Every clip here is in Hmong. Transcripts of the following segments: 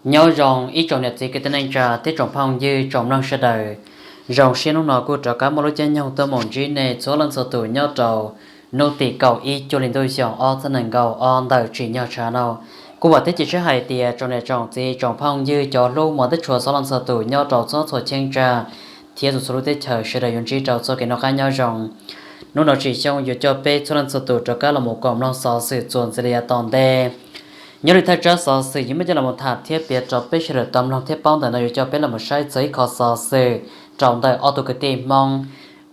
Nyob zoo ib tsoom niam txiv kwv tij neej tsa thiab tsoom phooj ywg tsoom mloog sawv daws. Zoo siab hnub no kuj rov qab muaj lub caij nyoog tuaj mus ntsib nej txhua leej txhua tus nyob rau hnub tim kaum ib cuaj hli ntuj xyoo ob txhiab nees nkaum ob ntawm tsim nyog tshav no. Kuj vam thiab cia siab hais tias tsoom niam tsoom txiv tsoom phooj ywg cov hlub mos teb tshua txhua leej txhua tus nyob rau txhua txhua cheeb tsam thiab txhua txhua lub teb chaws sawv daws yuav ntsib rau txoj kev noj qab nyob zoo. Hnub no tsim xyoo yuav coj peb txhua leej txhua tus rov qab los mus koom mloog xov xwm txuas ntxiv li yav tom ntej. Nyob li thaj tsam xov xwm yuav muaj coj los mus tham thiab piav rau peb sawv daws tau mloog thiab paub ntawm no yuav coj peb los mus saib txog ib qho xov xwm rau ntawm ob tug kwv tij Hmoob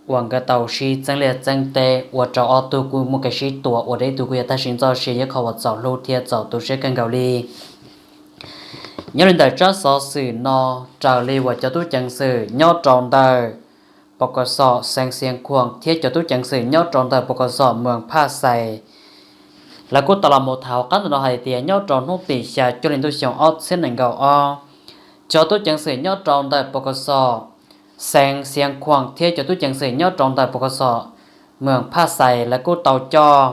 uas nkawd tau sib txeeb liaj txeeb teb ua rau ob tug kuj muaj kev sib tua ua rau ib tug kuj yog tag sim txoj sia yog qhov uas txaus hlub thiab txaus tu siab kawg nkaus li. Nyob li ntawm tsab xov xwm no, raws li uas cov tub ceev xwm nyob rau ntawm pos kos xom xeev Xiav Khuam thiab cov tub ceev xwm nyob rau ntawm pos kos xom moos Phaj Xais, lawv kuj tau los mus tham hauv qab ntawm no hais tias nyob rau hnub tim xya cuaj hli ntuj xyoo ob txhiab nees nkaum ob, cov tub ceev xwm nyob rau ntawm pos kos xom xeev Xiav Khuam thiab cov tub ceev xwm nyob rau ntawm pos kos xom moos Phaj Xais lawv kuj tau coj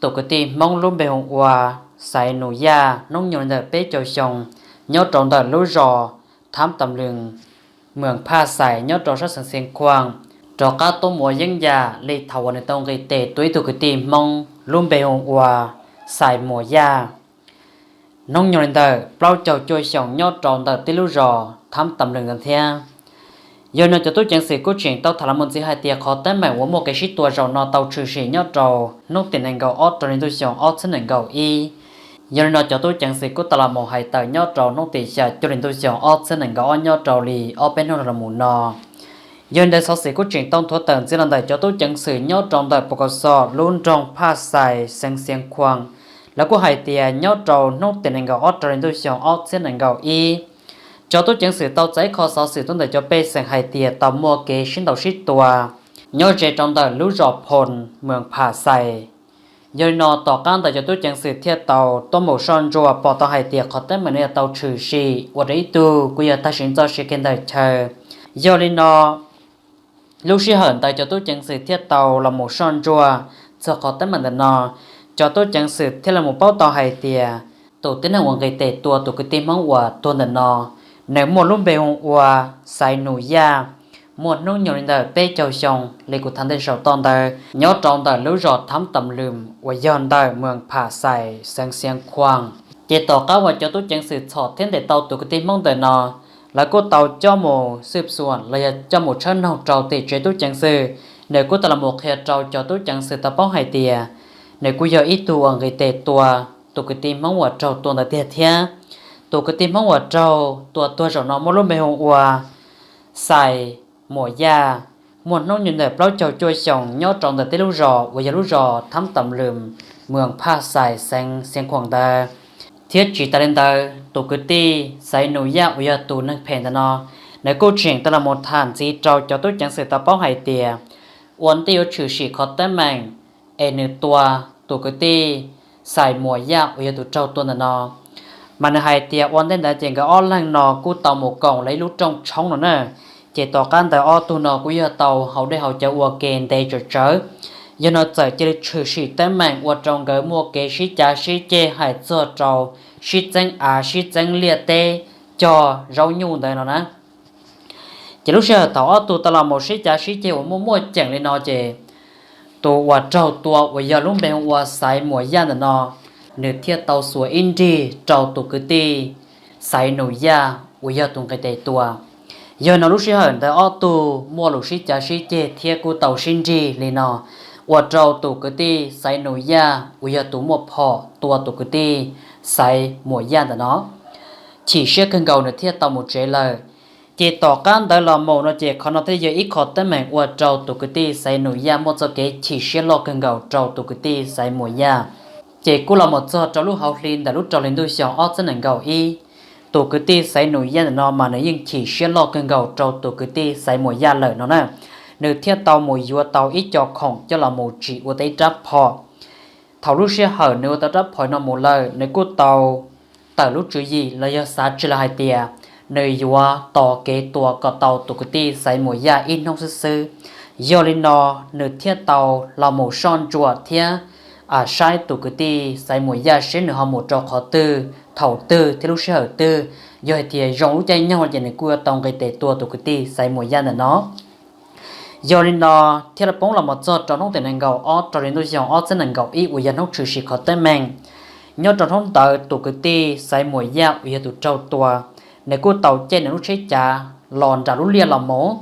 tus kwv tij Hmoob lub npe hu ua Xaiv Nus Yaj hnub nyoog li ntawm peb caug xyoo nyob rau ntawm lub zos Thab Tam Lwm, moos Phaj Xais nyob rau sab xeev Xiav Khuam, rov qab tuaj mus ua yeeb yam li thaum uas nws tau nqis tes tua ib tug kwv tij Hmoob lub npe hu ua Xais Muas Yaj hnub nyoog li ntawm plaub caug cuaj xyoos nyob rau ntawm tib lub zos Thab Tam Lwm ntawd thiab. Yog li no cov tub ceev xwm kuj tseem tau tham los mus ntxiv hais tias qhov teeb meem uas muaj kev sib tua zaum no tau tshwm sim nyob rau hnub tim nees nkaum ob rau li ntuj xyoo ob txhiab nees nkaum ib. Yog li no cov tub ceev xwm kuj tau los mus hais tawm nyob rau hnub tim xya cuaj hli ntuj xyoo ob txhiab nees nkaum ob nyob rau li ob peb hnub los mus no. Yog li ntawd xov xwm kuj tseem tau nthuav tawm ntxiv los ntawm cov tub ceev xwm nyob rau ntawm pos kos xom lub nroog Phaj Xais xeev Xiav Khuam, lawv kuj hais tias nyob rau hnub tim nees nkaum ob rau li ntuj xyoo ob txhiab nees nkaum ib, cov tub ceev xwm tau txais ib qho xov xwm tuaj ntawm cov pej xeem hais tias tau muaj kev sib ntaus sib tua nyob ze rau ntawm lub zos Phoos moos Phaj Xais. Yog li no tom qab ntawd cov tub ceev xwm thiaj tau tuaj mus soj ntsuam pom tau hais tias qhov teeb meem no yog tau tshwm sim ua rau ib tug kuj yog tag sim txoj sia kiag ntawm chaw. Yog li no lub sij hawm ntawd cov tub ceev xwm thiaj tau los mus soj ntsuam txog qhov teeb meem ntawm no, cov tub ceev xwm thiaj los mus paub tau hais tias tus tib neeg uas nqis tes tua tus kwv tij Hmoob uas tuag ntawm no, nws muaj lub npe hu ua Xaiv Nus Yaj, muaj hnub nyoog li ntawm peb caug xyoo li kuv tham ntej saum toj ntawd nyob rau ntawm lub zos Thab Tam Lwm uas yog ntawm moos Phaj Xais xeev Xiav Khuam. Ces tom qab uas cov tub ceev xwm txhom thiab ntes tau tus kwv tij Hmoob ntawm no, lawv kuj tau coj mus xwb xuam los yog coj mus tshawb noog rau tim tsev tub ceev xwm. Nws kuj tau los mus qhia rau cov tub ceev xwm tau paub hais tias nws kuj yog ib tug uas nqis tes tua tus kwv tij Hmoob uas raug tua ntawd tiag thiab. Tus kwv tij Hmoob uas raug tua tuag zaum no muaj lub npe hu ua Xais Muas Yaj, muaj hnub nyoog ntawm plaub caug cuaj xyoos nyob rau ntawm tib lub zos uas yog lub zos Thab Tam Lwm, moos Phaj Xais xeev Xiav Khuam ntawd. Thiab tsis tas li ntawd tus kwv tij Xaiv Nus Yaj uas yog tus neeg phem ntawm no, nws kuj tseem tau los mus tham ntxiv rau cov tub ceev xwm tau paub hais tias ua ntej yuav tshwm sim qhov teeb meem es nws tua tus kwv tij Xais Muas Yaj uas yog tus raug tua ntawm no, mas nws hais tias ua ntej ntawd ces nkawd ob leeg no kuj tau mus koom lawv ib lub rooj tshoob no na. Ces tom qab ntawd ob tug no kuj yog tau haus dej haus cawv ua ke ntev tsawv tsawv. Yog no txawm cia li tshwm sim teeb meem ua rau nkawd muaj kev sib cav sib ceg hais txog rau sib txeeb av sib txeeb liaj teb cog zaub nyuj ntawd no na. Ces lub sij hawm thaum ob tug tau los mus sib cav sib ceg uas muaj muaj ceem li no ces tus uas raug tua uas yog lub npe hu ua Xaiv Muas Yaj ntawm no, nws thiaj tau xuas ib nrig rau tus kwv tij Xaiv Nus Yaj uas yog tus nqis tes tua. Yog no lub sij hawm ntawd ob tug muaj lus sib cav sib ceg thiab kuj tau sib nrig li no, ua rau tus kwv tij Xaiv Nus Yaj uas yog tus muaj phom tua tus kwv tij Xaiv Muas Yaj ntawm no chim siab kawg nkaus nws thiaj tau mus tsev lawm. Ces tom qab ntawd los mus no ces qhov no thiaj yog ib qho teeb meem ua rau tus kwv tij Xaiv Nus Yaj muaj txoj kev chim siab loj kawg nkaus rau tus kwv tij Xaiv Muas Yaj. Ces kuj los mus txog rau lub hauv hli ntawm lub rau hli ntuj xyoo ob txhiab nees nkaum ib, tus kwv tij Xaiv Nus Yaj ntawm no mas nws yeej chim siab loj kawg nkaus rau tus kwv tij Xaiv Muas Yaj lawm no na. Nws thiaj tau mus yuav tau ib co khoom coj los mus tsim ua tau ib rab phom. Thaum lub sij hawm nws ua tau rab phom no mus lawm nws kuj tau tawm lub tswv yim los yog xav tsis los hais tias nws yuav tos kev tua kom tau tus kwv tij Xaiv Muas Yaj ib hnub xwb xwb. Yog li no nws thiaj tau los mus soj ntsuam thiab saib tus kwv tij Xaiv Muas Yaj seb nws ho mus rau qhov twg, thaum twg thiab lub sij hawm twg. Yog hais tias zoo lub caij nyoog ces nws kuj yuav tau nqis tes tua tus kwv tij Xaiv Muas Yaj ntawm no. Yog li no thiaj li poob los mus txog rau hnub tim nees nkaum ob rau hli ntuj xyoo ob txhiab nees nkaum ib uas yog hnub tshwm sim qhov teeb meem. Nyob rau hnub ntawd tus kwv tij Xaiv Muas Yaj uas yog tus raug tua, nws kuj tau caij nws lub tsheb cav los nram lub liaj los mus.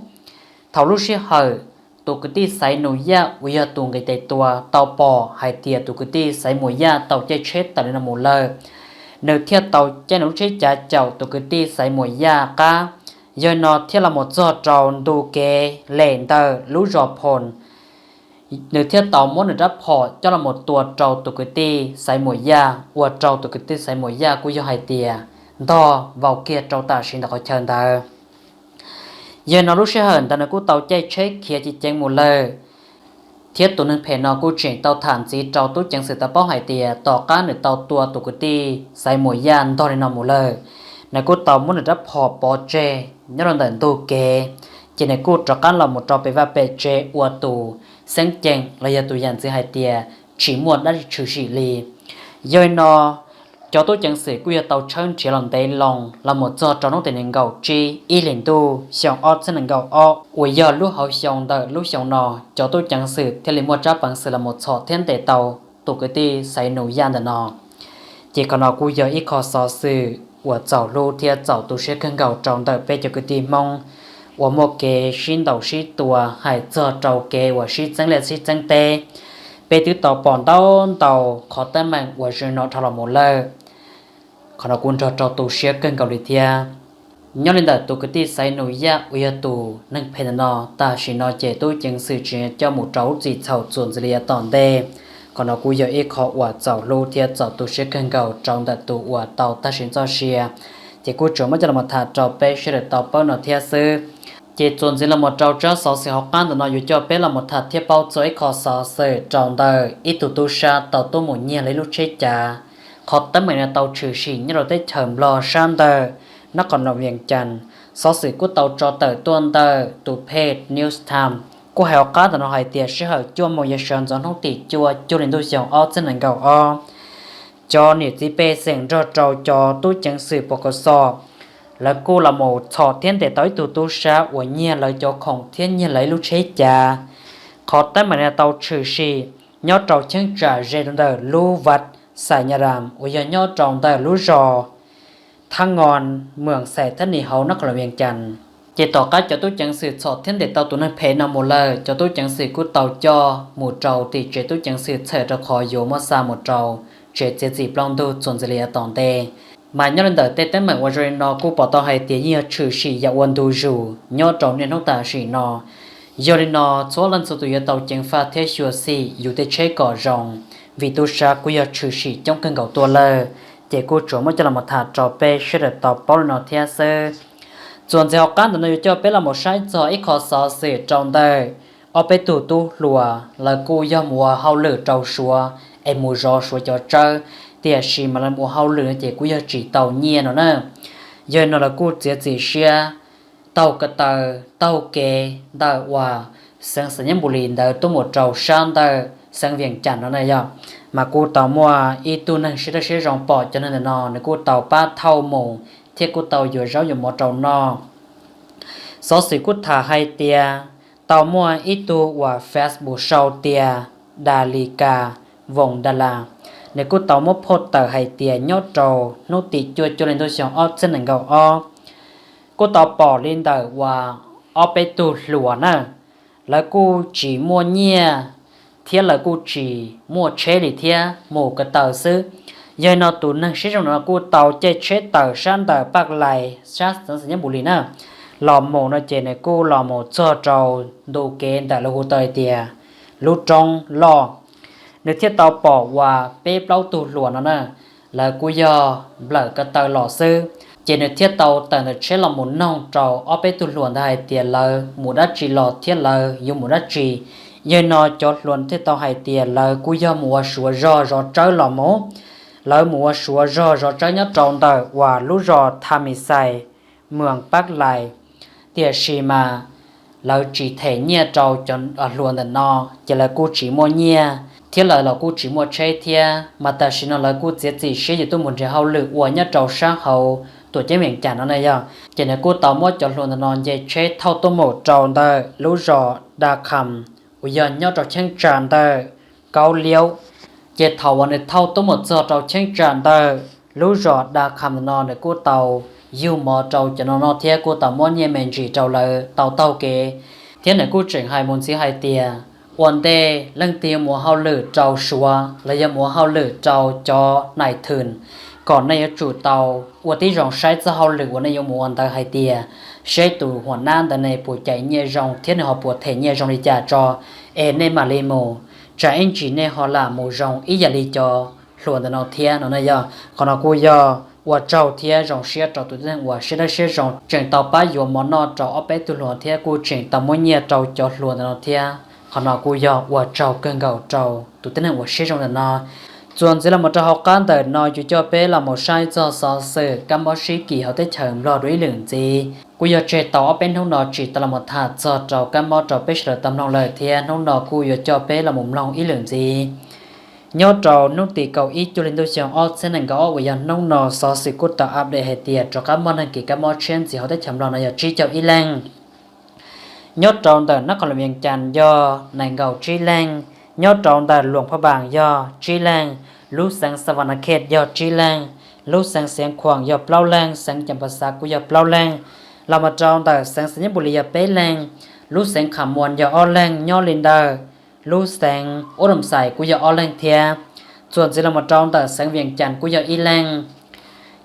Thaum lub sij hawm tus kwv tij Xaiv Nus Yaj uas yog tus nqis tes tua tau pom hais tias tus kwv tij Xaiv Muas Yaj tau caij tsheb tawm li no mus lawm, nws thiaj tau caij nws lub tsheb cav caum tus kwv tij Xaiv Muas Yaj qab. Yog li no thiaj los mus txog rau ntu kev lem ntawm lub zos Phoos, nws thiaj tau muab nws rab phom coj los mus tua rau tus kwv tij Xaiv Muas Yaj, ua rau tus kwv tij Xaiv Muas Yaj kuj yog hais tias ntog vau kiag rau tam sim ntawm qhov chaw ntawd. Yog li no lub sij hawm ntawd nws kuj tau caij tsheb khiav ceev ceev mus lawm, thiab tus neeg phem no kuj tseem tau tham ntxiv rau tub ceev xwm tau paub hais tias tom qab nws tau tua tus kwv tij Xaiv Muas Yaj ntog li no mus lawm, nws kuj tau muab nws rab phom pov tseg nyob rau ntawm ntug kev, ces nws kuj rov qab los mus rau pem vaj pem tsev ua tus xeeb ceem los yog tus yam ntxwv hais tias tsis muaj dab tsi tshwm sim li. Yog li no cov tub ceev xwm kuj yog tau tshawb nrhiav los ntev loo los mus txog rau hnub tim nees nkaum tsib ib hlis ntuj xyoo ob txhiab nees nkaum ob uas yog lub hauv xyoo ntawm lub xyoo no, cov tub ceev xwm thiaj li muaj tsab peev xwm los mus txhom thiab ntes tau tus kwv tij Xaiv Nus Yaj ntawm no. Ces qhov no kuj yog ib qho xov xwm uas txaus hlub thiab txaus tu siab kawg nkaus rau ntawm peb cov kwv tij Hmoob uas muaj kev sib ntaus sib tua hais txog rau kev uas sib txeeb liaj sib txeeb teb. Peb twb tau pom ntau ntau qhov teeb meem uas zoo no dhau los mus lawm. Qhov no kuj nrog rau tu siab kawg nkaus li thiab. Nyob li ntawm tus kwv tij Xaiv Nus Yaj uas yog tus neeg phem ntawm no, tam sim no ces tub ceev xwm tseem coj mus rau lub txim txhaum txuas ntxiv li yav tom ntej. Qhov no kuj yog ib qho uas txaus hlub thiab txaus tu siab kawg nkaus rau ntawm tus uas tau tag sim txoj sia. Ces kuj tsuas muab coj los tham rau peb sawv daws tau paub no thiab xwb. Ces txuas ntxiv los mus rau tsab xov xwm hauv qab ntawm no yuav coj peb los mus tham thiab paub txog ib qho xov xwm rau ntawm ib tug tub sab tau tuaj mus nyiag lawv ib lub tsheb cav. Qhov teeb meem no tau tshwm sim nyob rau teb chaws Nplog sab ntawm nab qhov no Vias Cas. Xov xwm kuj tau tso tawm tuaj ntawm tus phej News Times kuj hais hauv qab ntawm no hais tias sij hawm cuaj moos yog sawv ntxov hnub tim cuaj cuaj hli ntuj xyoo ob txhiab nees nkaum ob, cov niam txiv pej xeem nrog rau cov tub ceev xwm pos kos xom, lawv kuj los mus txhom thiab ntes tau ib tug tub sab uas nyiag lawv cov khoom thiab nyiag lawv ib lub tsheb cav. Qhov teeb meem no tau tshwm sim nyob rau cheeb tsam ze rau ntawm lub vaj Xais Nyas Ras uas yog nyob rau ntawm lub zos Thab Noo, moos Xais Thab Nis hauv nab qhov no Vias Cas. Ces tom qab cov tub ceev xwm txhom thiab ntes tau tus neeg phem no mus lawm, cov tub ceev xwm kuj tau coj mus rau tim tsev tub ceev xwm txhawm rau qhov yuav muab xa mus rau tsev txiav txim plaub ntug txuas ntxiv li yav tom ntej. Mas nyob li ntawm tej teeb meem uas zoo li no kuj pom tau hais tias yeej yog tshwm sim yam ua ntu zus nyob rau niaj hnub tam sim no. Yog li no txhua leej txhua tus yuav tau ceev faj thiab xyuam xim yus tej tsheb kom zoo, vim tub sab kuj yog tshwm sim coob kawg nkaus tuaj lawm. Ces kuj tsuas muab coj los tham rau peb sawv daws tau paub li no thiab xwb. Txuas ntxiv hauv qab ntawm no yuav coj peb los mus saib txog ib qho xov xwm rau ntawm ob peb tug tub hluas, lawv kuj yog mus ua hauj lwm rau Suav es mus zov Suav cov tsawb, tiam sis mas lawv mus ua hauj lwm no ces kuj yog tsis tau nyiaj no na. Yog li no lawv kuj txiav txim siab taug ko taw taug kev ntawm uas xeev Xais Nyas Npus Lis ntawd tuaj mus rau sab ntawm xeev Vias Cas no na yog. Mas kuj tau muaj ib tug neeg siab dawb siab zoo pom cov neeg ntawm no, nws kuj tau pab thauj mus thiab kuj tau yuav zaub yuav mov rau noj. Xov xwm kuj tham hais tias tau muaj ib tug uas Facebook sau tias Das Li Kas Voos Das Las, nws kuj tau muab phoj tawm hais tias nyob rau hnub tim cuaj cuaj hli ntuj xyoo ob txhiab nees nkaum ob, kuj tau pom li ntawm uas ob peb tug hluas na, lawv kuj tsis muaj nyiaj thiab lawv kuj tsis muaj tsheb li thiab, mus ko taw xwb. Yog li no tus neeg siab zoo no kuj tau caij tsheb tawm sab ntawm Paj Lais sab xeev Xais Nyas Npus Lis na los mus no ces nws kuj los mus txog rau ntu kev ntawm lawv hu tau hais tias lub roob loj, nws thiaj tau pom uas peb plaub tug hluas no na, lawv kuj yog nplawm ko taw los xwb. Ces nws thiaj tau tawm ntawm tsheb los mus noog rau ob peb tug hluas ntawd hais tias lawv mus dab tsi los thiab lawv yuav mus dab tsi. Yog li no cov hluas thiaj tau hais tias lawv kuj yog mus ua Suav zog zov tsawb los mus, lawv mus ua Suav zog zov tsawb nyob rau ntawm uas lub zos Thas Mis Xais, moos Paj Lais, tiam sis mas lawv tsis them nyiaj rau cov hluas ntawm no, ces lawv kuj tsis muaj nyiaj. thiab lawv los kuj tsis muaj tsheb thiab, mas tam sim no lawv kuj txiav txim siab yuav tuaj mus nrhiav hauj lwm ua nyob rau sab hauv tuam ceeb Vees Cas no na yog. Ces nws kuj tau muab cov hluas ntawm no nce tsheb thauj tuaj mus rau ntawm lub zos Da Kham uas yog nyob rau cheeb tsam ntawm Kaub Liaub. Ces thaum uas nws thauj tuaj mus txog rau cheeb tsam ntawm lub zos Da Kham no, nws kuj tau yug mov rau cov no noj thiab kuj tau muab nyiaj me ntsis rau lawv tau taug kev, thiab nws kuj tseem hais mus ntxiv hais tias, ua ntej leej twg yuav mus ua hauj lwm rau Suav los yog mus ua hauj lwm rau cov nais thwm, kom nej yuav tsum tau ua tib zoo saib txoj hauj lwm uas nej yuav mus ua ntawd hais tias, seb tus huam nab ntawd ne puas cais nyiaj zoo thiab nws ho puas them nyiaj zoo li cas tso, es nej mam li mus, tsam ib ntsis nej ho lam mus zoo ib yam li cov hluas ntawm no thiab no na yog. Qhov no kuj yog ua tsaug thiab zoo siab rau tus tib neeg uas siab dawb siab zoo tseem tau pab yuav mov noj rau ob peb tug hluas thiab kuj tseem tau muab nyiaj rau cov hluas ntawm no thiab. Qhov no kuj yog ua tsaug kawg nkaus rau tus tib neeg uas siab zoo ntawm no. Txuas ntxiv los mus rau hauv qab ntawm no yuav coj peb los mus saib txog xov xwm kab mob sib kis hauv teb chaws Nplog dua ib lwm ntxiv. Kuj yog tseg tau ob peb hnub no tsis tau los mus tham txog rau kab mob rau peb sawv daws tau mloog lawm thiab hnub no kuj yuav coj peb los mus mloog ib lwm ntxiv. Nyob rau hnub tim kaum ib cuaj hli ntuj xyoo ob txhiab nees nkaum ob uas yog hnub no xov xwm kuj tau update hais tias rov qab muaj neeg kis kab mob tshiab ntxiv hauv teb chaws Nplog no yog tsib caug ib leej. Nyob rau ntawm nab qhov luam Vias Cas yog nees nkaum tsib leej, nyob rau ntawm Luam Phaj Npas yog tsib leej, lub xeev Xas Vas Nas Khej yog tsib leej, lub xeev Xiav Khuam yog plaub leej, xeev Cas Pas Xav kuj yog plaub leej, los mus rau ntawm xeev Xais Nyeb Npus Lis yog peb leej, lub xeev Kham Muas yog ob leeg, nyob li ntawm lub xeev Ub Doos Xais kuj yog ob leeg thiab. Txuas ntxiv los mus rau ntawm xeev Vias Cas kuj yog ib leeg.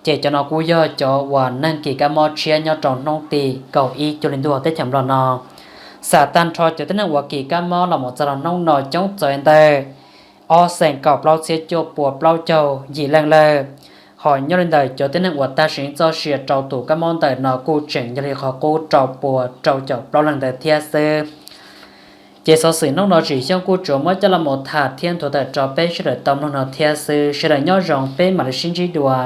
Ces cov no kuj yog cov uas neeg kis kab mob tshiab nyob rau hnub tim kaum ib cuaj hli ntuj hauv teb chaws Nplog no. Xam tag nrho cov tib neeg uas kis kab mob los mus txog rau hnub no coob txaus ntawm ob xees kaum plaub txhiab cuaj pua plaub caug yim leej lawm. Ho nyob li ntawm cov tib neeg uas tag sim txoj sia rau tus kab mob ntawm no kuj tseem yog li qhov qub rau pua rau caum plaub leej ntawd thiab xwb. Ces xov xwm hnub no tsim xyoo kuj tsuas muab coj los mus tham thiab nthuav tawm rau peb sawv daws tau mloog no thiab xwb. Sawv daws nyob zoo, peb mam li sib ntsib dua.